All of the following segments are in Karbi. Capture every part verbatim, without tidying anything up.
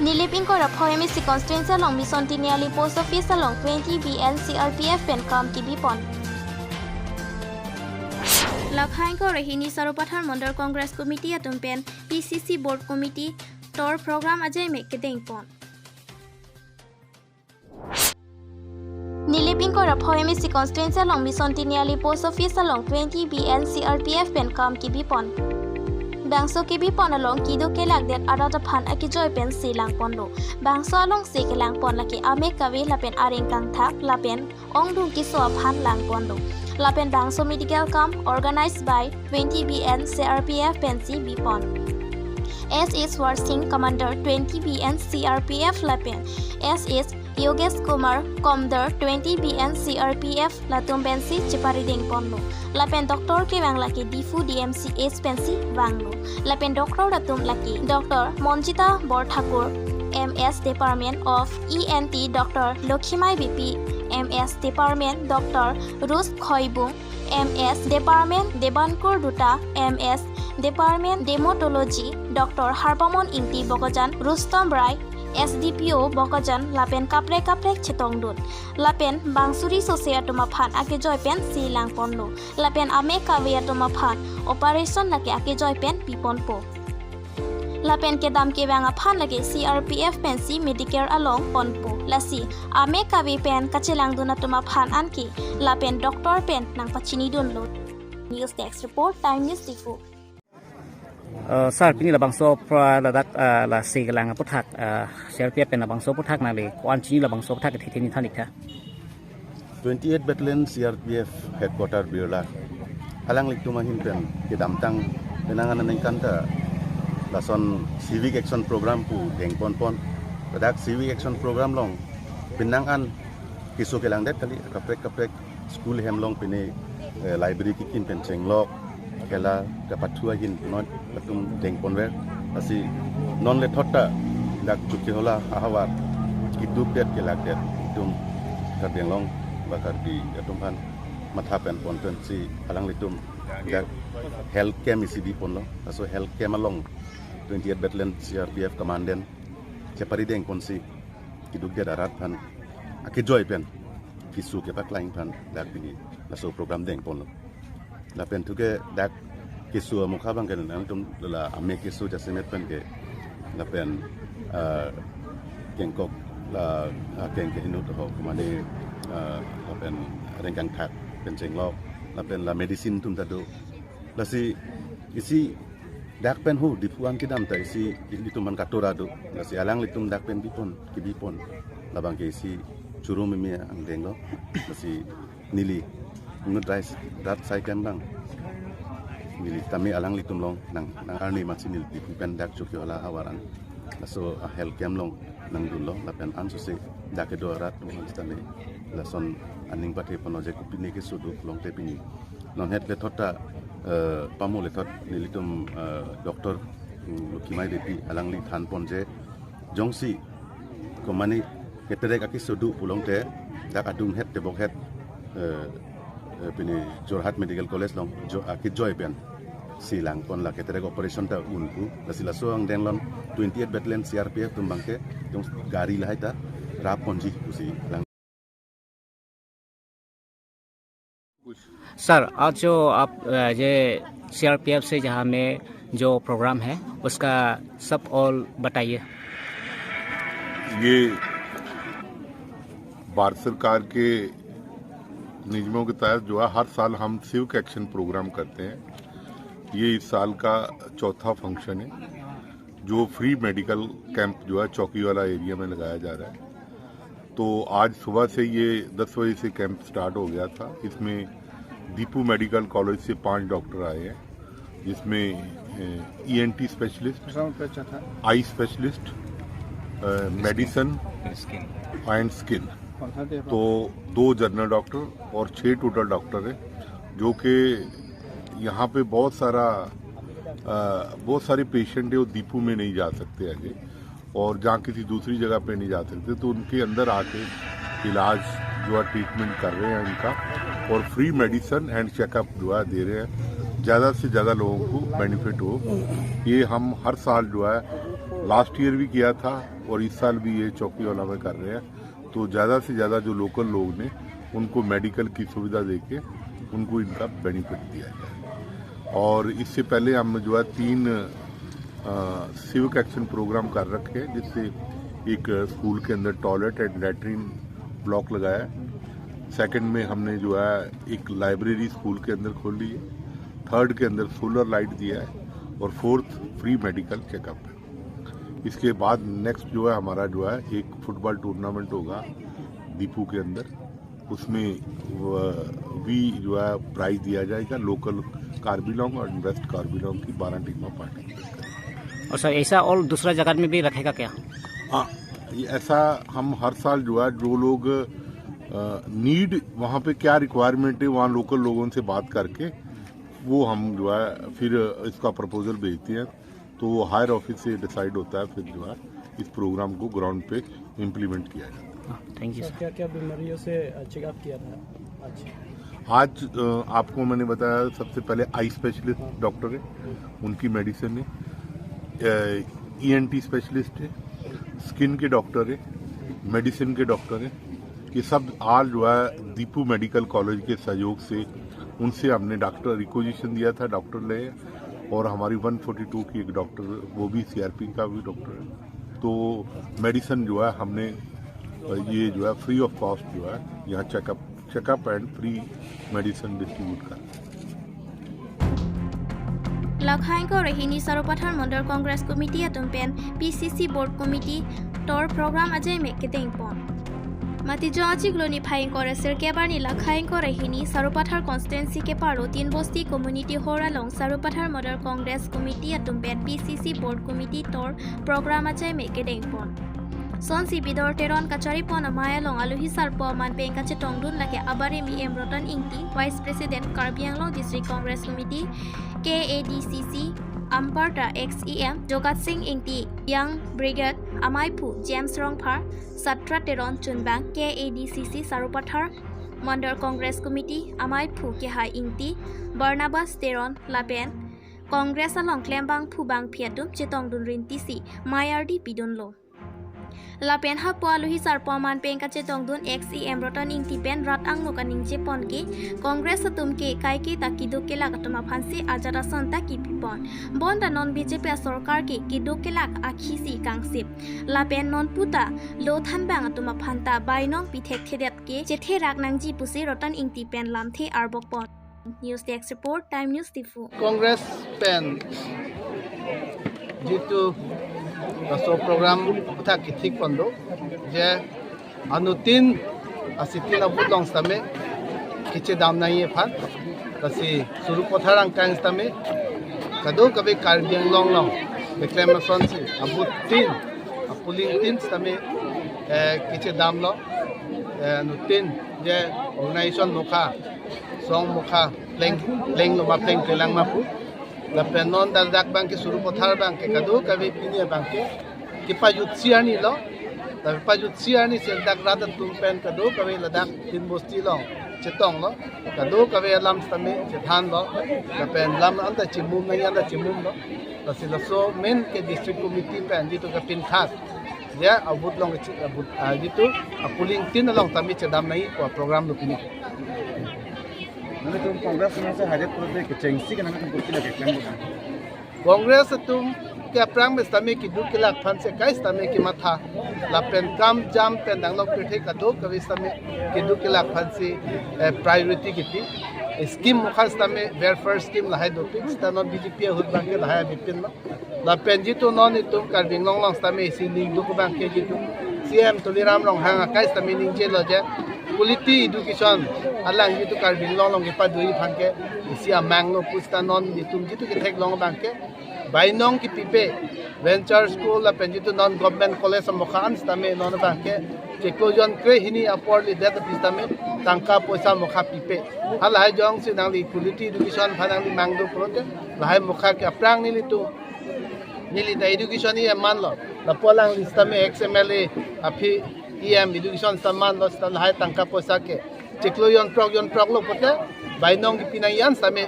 Nilip ingkoi ra phongo M A C constituency along Mission Tiniali post office along twenty B N C R P F pen kam kebipon. Lakha ingkoi ra hini Sarupathar Mandal Congress Committee atum pen P C C Board Committee tour program ajai me kedengpon. Nilip ingkoi ra phongo M A C constituency along Mission Tiniali post office along twenty B N C R P F pen kam kebipon. Bangso kebipon along keduk kelakdet arat aphan akejoi pensi langponlo. Bangso alongsi kelangpon lake ame kave lapen areng kangthak lapen ongdung keso aphan langponlo. Lapen bangso medical camp organized by twenty B N C R P F pensi bipon. S S Warsing, Commander twenty B N C R P F lapen S S Yogesh Kumar, Commander twenty B N C R P F latum pensi cheparidengponlo. Lapen doctor kevang lake Diphu D M C H pensi vanglo. Lapen doctor atum lake Doctor Monjita Borthakur, M S Department of E N T, Doctor Lokhimai Beypi, M S Department, Doctor Rose Khoibung, M S Department, Debankar Duta, M S Department, Dermatology, Doctor Harbamon Ingti Bokajan, Rustom Rai, S D P O Bokajan, lapen kaprek kaprek chetongdun. Lapen bang suri sose atum aphan akejoi pensi langponlo. Lapen ame kave atum aphan operation lake akejoi pen piponpo. Lapen kedam kevang aphan lake C R P F pensi Medicare along ponpo. Lasi ame kave pen kachelangdun atum aphan anke lapen doctor pen nangpachinidunlo. News Desk Report, Time News Diphu. Uh, sir, pini labangso pra ladak, uh, lasi kelang aputhak, uh, C R P F pen labangso aputhak nangli ko-an chini labangso aputhak kethe theni than ik tha. Twenty-eight Battalion C R P F Headquarter Birla, alanglitum ahin pen kedamtang penang aningkan ta lason Civic Action Program pu dengponpon. Ladak Civic Action Program along penang an keso kelangdet kali, kaprek kaprek school hem along pine, eh, library kekim pen chenglok, khela kapathu ahin non latum dengponver. Lasi non lethot ta dak Chokihola ahavar kedukdet kelakdet atum Karbi Anglong ba Karbi atum aphan matha pen pon pensi alanglitum dak health camp isi biponlo. Laso health camp along twenty-eight Battalion C R P F Commandant cheparidengponsi kedukdet arat aphan akejoi pen keso kepaklang aphan dak pini laso program dengponlo. Lapen thuke dak keso amokha abang ke nangtum la ame keso jasemet pen ke lapen, ah, kengkok la, ah, keng ke hinu toho kumani, ah, lapen areng kangthak pen chenglok lapen la medicine atum ta do. Lasi isi dak pen ho Diphu an kedam ta isi ilitum aphan katora do. Lasi alanglitum dak pen bipon, kebipon. Labang ke isi choro meme angdenglo. Lasi neli inut rai rat sai kembang. Neli tame alanglitum along nang, nang-arni amatsi neli Diphu pen dak Chokihola ahavar an. Laso a health camp along nangdunlo lapen ansose dak kedo arat atum aphan sitame lason aning pathe ponlo je kopine keso do pulote pini. Non het lethot ta, eh, pamo lethot nelitum, eh, Doctor, mm, Lokhimai Beypi alangli thanpon je jongsi komani keterek akeso do pulote dak adung het tebok het, eh, eh, pini Jorhat Medical College along jo, akejoi pensi langpon, la keterek operation ta un pu. Lasi laso angdeng along twenty-eight Battalion C R P F atum abang ke jong gari lahai ta rapponji pusi lang. Sir, आज जो आप, अ, ये सीआरपीएफ से जहाँ में जो प्रोग्राम है, उसका सब और बताइए। ये भारत सरकार के नियमों के तहत जो है, हर साल हम सिविक एक्शन प्रोग्राम करते हैं। ये इस साल का चौथा फंक्शन है, जो फ्री मेडिकल कैंप जो है, चौकीहोला एरिया में लगाया जा रहा है। तो आज सुबह से ये दस बजे से कैंप स्टार्ट हो गया था। इसमें दीपू मेडिकल कॉलेज से पांच डॉक्टर आए हैं, जिसमें, uh, ENT specialist, eye specialist, uh, medicine and skin. तो दो जनरल डॉक्टर और छह टोटल डॉक्टर हैं, जो कि यहाँ पे बहुत सारा, अ, बहुत सारे पेशेंट हैं, वो दीपू में नहीं जा सकते अजय, और जहाँ किसी दूसरी जगह पे नहीं जा सकते, तो उनके अंदर आके इलाज जो है, ट्रीटमेंट कर रहे हैं इनका, और फ्री मेडिसिन एंड चेकअप जो है, दे रहे हैं। ज़्यादा से ज़्यादा लोगों को बेनिफिट हो। ये हम हर साल जो है, लास्ट ईयर भी किया था, और इस साल भी ये चौकी वाला में कर रहे हैं। तो ज़्यादा से ज़्यादा जो लोकल लोग ने उनको मेडिकल की सुविधा देके उनको इनका बेनिफिट दिया जाए। और इससे पहले हम जो है तीन सिविक एक्शन प्रोग्राम कर रखे हैं, जिससे एक स्कूल के अंदर टॉयलेट एंड लैट्रिन ब्लॉक लगाया है, सेकंड में हमने जो है एक लाइब्रेरी स्कूल के अंदर खोल ली है, थर्ड के अंदर सोलर लाइट दिया है और फोर्थ फ्री मेडिकल चेकअप है। इसके बाद नेक्स्ट जो है हमारा जो है एक फुटबॉल टूर्नामेंट होगा दीपू के अंदर, उसमें भी जो है प्राइज दिया जाएगा लोकल कार्बी आंगलोंग और वेस्ट कार्बी आंगलोंग की बारह टीमें पार्टिसिपेट करेंगी। और सर, ऐसा और दूसरा जगह में भी रखेगा क्या? हाँ, ये ऐसा हम हर साल जो है जो लोग नीड वहाँ पे क्या रिक्वायरमेंट है, वहाँ लोकल लोगों से बात करके वो हम जो है फिर इसका प्रपोजल भेजते हैं, तो वो हायर ऑफिस से डिसाइड होता है फिर जो है इस प्रोग्राम को ग्राउंड पे इम्प्लीमेंट किया जाता है। Thank you sir. सर। क्या क्या बीमारियों से चेकअप किया था आज? आज अ, आपको मैंने बताया, सबसे पहले आई स्पेशलिस्ट डॉक्टर है, उनकी मेडिसिन है, ईएनटी स्पेशलिस्ट है, स्किन के डॉक्टर है, मेडिसिन के डॉक्टर है। ये सब आज जो है दीपू मेडिकल कॉलेज के सहयोग से उनसे हमने डॉक्टर रिक्विजिशन दिया था, डॉक्टर ले, और हमारी वन फोर्टी टू की एक डॉक्टर, वो भी सीआरपी का भी डॉक्टर है। तो मेडिसिन जो है हमने अ, ये जो है फ्री ऑफ कॉस्ट जो है यहाँ checkup checkup and free medicine distribute कर Lakha ingkoi ra hini Sarupathar Mandal Congress Committee atum pen PCC Board Committee tor program ajai me kedeng pon. Matijong achiklo niphai ingkoi ra sirkep arni lakha ingkoi ra hini Sarupathar constituency keparlo Tin Bosti Community Hall along Sarupathar Mandal Congress Committee atum pen PCC Board Committee tor program ajai me kedeng pon. Sonsi Bidor Teron kachari pon amei along aluhi sarpo aman pen kachetongdun lake abarim EM Rotan Ingti, Vice President Karbi Anglong District Congress Committee, KADCC, Amparta ex EM Jogat Sing Ingti, Young Brigade amaiphu James Rongphar, Satra Teron chunbang KADCC Sarupathar Mandal Congress Committee amaiphu Kehai Ingti, Barnabas Teron lapen Congress along klembangphu bangphi atum chetongdun rintisi mei ardi pidunlo. Lapen hapu aluhi sarpo aman pen kachetongdun ex EM Rotan Ingti pen rat angno kaningje pon ke Congress atum ke kaike ta keduk kelak atum aphansi ajat ason ta kipi pon. Bonta non BJP asorkar ke keduk kelak akhisi kangsip. Lapen non puta lo thanbang atum aphan ta bainong pithekthedet ke chetherak nangji pusi Rotan Ingti pen lamthe arbok pon. News Desk Report, Time News Diphu. Congress pen jitu laso program athak kethik pon do je anuttin asitin abut along sitame kechedam nangji aphan, lasi Sarupathar angkang sitame kadokave Karbi Anglong along keklem asonsi abuttin, apuling tin sitame eh, kechedamlo, eh, anuttin je organization mokha, song mokha pleng plenglo ma plengplelang ma pu. Lapen non dak dak abang ke Sarupathar abang ke kadokave pini abang ke kepajutsi arni lo. Lapen pajutsi arni si dak rat atum pen kadokave ladak Tin Bosti along chetonglo, kadokave alam sitame chethanlo. Lapen lam anta chimum nangji anta chimumlo. Lasi laso main ke district committee pen jitu kepinkhas ya abut along ke chi- abut ah, jitu apuling tin along tame chedam nangji ko program lo pini. Nangtum Congress nang se hajet pro de kechengsi ke nangtum kursi lagi klem. Congress atum ke aphrang me sitame keduk kelak aphan si kai sitame kematha, lapen kam jam pen danglo kethe kadokave sitame keduk kelak aphan si eh, priority kipi. Scheme mokha sitame welfare scheme lahai dopik, sita non BJP ahut abang ke lahai abipin lo. Lapen jitu non itum Karbi Anglong along sitame isi ningduk abang ke jitu CEM Tuliram Ronghang akai sitame ningjelo je quality education alang jitu Karbi Anglong along kepadoi aphan ke isi amangno pu, sita non itum jitu ketheklong abang ke bainong kepipe, venture school lapen jitu non government college mokha an sitame non abang ke chiklo jon kre hini apor lidet api sitame tangka poisa mokha pipe. Halahai jongsi nangli quality education aphan nangli mangdo pulote lahai mokha ke aphrang nelitum, neli ta education EM manlo, lapu alangli sitame ex MLA aphi EM education sita manlo, sita lahai tangka poisa ke chiklo jon throk jon throk lo pote bainong kepi nangji an sitame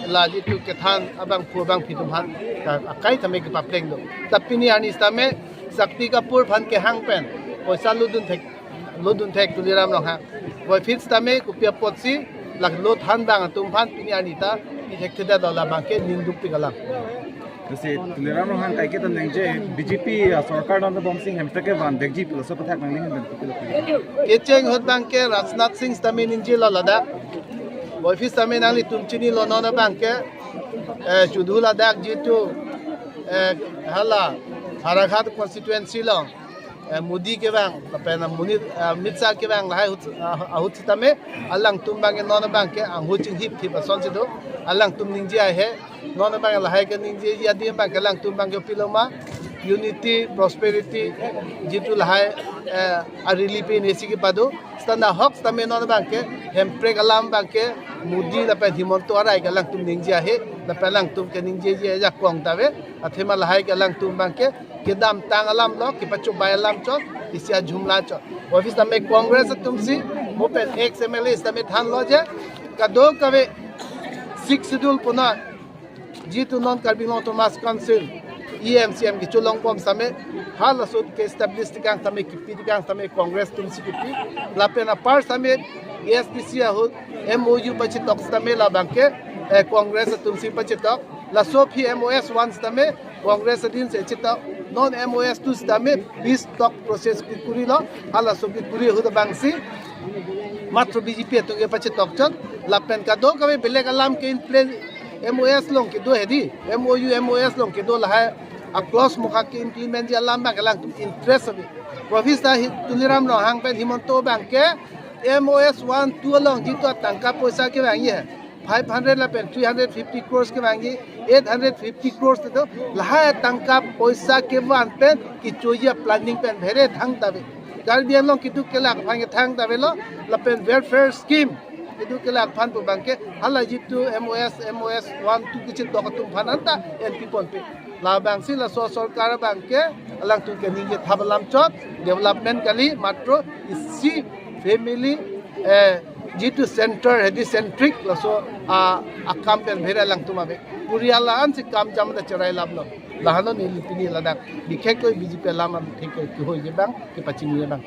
la jitu kethan abangphu abangphi atum aphan ta akai sitame kepaplenglo. Ta pini arni sitame Shakti Kapoor aphan kehang pen poisa lodun thek, lodun thek Tuliram Ronghang. Boy fees tame kopi apotsi lak lo than abang atum aphan pini arni ta pi thekthedet, la abangke ningduk pik alam. Lasi Tuliram Ronghang kaike ta nangji B J P a sorkar non bomsi hemprek kevan dekji pulo, laso aputhak nangning pen kopilo? Kecheng ahut abangke Rajnath Singh tame ningjelo ladak. Boy fees tame nanglitum chinilo, non abangke, eh, chudhu ladak jitu, eh, hala Howraghat constituency along, eh, Modi kevang, lapen Muni, eh, Amit Shah kevang lahai ahut, ah, ahut sitame alangtum abangke non abangke anghu chinghip thip asonsi do. Alangtum ningje ahe, non abangke lahai keningjeji adim abangke alangtum abangke piloma, unity, prosperity, jitu lahai, eh, arili pen esi kepado. Seta nahok sitame non abangke hemprek alam abangke Modi lapen Himanta arai ke alangtum ningje ahe, lapen alangtum keningjeji ajakong ta ave. Athema lahai ke alangtum abangke kedamtang alam lo, kepachobei alam chot, isi ajumla chot. Boy fees tame Congress atumsi, mo pen ex M L A sitame thanlo je, kadokave Sixth Schedule puna, jitu non Karbi Anglong Autonomous Council E M C M kecholong bom sitame, halaso ke-establish tekang sitame, kipi tekang sitame Congress atumsi kipi. Lapen apar sitame A S D C ahut M O U pachitok sitame la abangke, eh, Congress atumsi pachitok. Laso aphi M O S one sitame Congress adinsi chitok. Non M O S two sitame peace talk process kikurilo. Halaso kikuri ahut abangsi matro B J P atum ke pachitok chot. Lapen kadokave belek alam ke in place, M O S along kedo hedi, M O U, M O S along kedo lahai a-clause mokha ke-implement ji alam abangke alangtum interest ave. Boy fees ta hi Tuliram Ronghang pen Himanta abangke M O S one two along jitu atangka poisa kevangji, five hundred lapen three hundred fifty crores kevangji, eight hundred fifty crores do, lahai tangka poisa kevan pen kechoji aplanning pen bhere thangta ave. Karbi Anglong keduk kelak aphan ke thangta avelo, lapen welfare scheme keduk kelak aphan pu abangke hala jitu M O S, M O S one two kechitok atum aphan anta enpi ponpe. La abangsi laso sorkar abangke alangtum keningje thap alam chot, development kali, matro isi family, eh, jitu center hedi centric laso, ah, akam pen bhere alangtum ave. Purial la-ansi kam jam ta cherai laplo. Lahelo neli pini ladak bikhektoi B J P alam an thek kehoiji abang, kepachini abang.